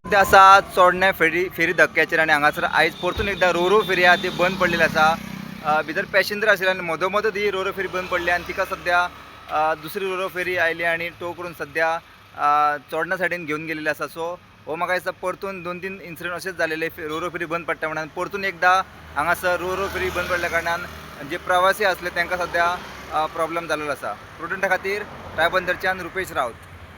सध्या आसा चोडणे फेरी फेरी धक्क्याचेर आनी हांगासर आयज परतून एकदां रोरो फेरी आहा ती बंद पडलेली आसा. भितर पॅसेंजर आशिल्ले आनी मदोमदच ही रोरो फेरी बंद पडली आनी तिका सद्या दुसरी रोरो फेरी आयली आनी टो करून सद्या चोडणा सायडीन घेवन गेलेली आसा. सो हो म्हाका दिसता परतून 2-3 इन्सिडंट अशेंच जालेले, रोरो फेरी बंद पडटा म्हणून परतून एकदां हांगासर रोरो फेरी बंद पडल्या कारणान जे प्रवासी आसले तांकां सद्या प्रॉब्लम जाल्लो आसा. प्रुडंटा खातीर रायबंदरच्यान रुपेश राऊत.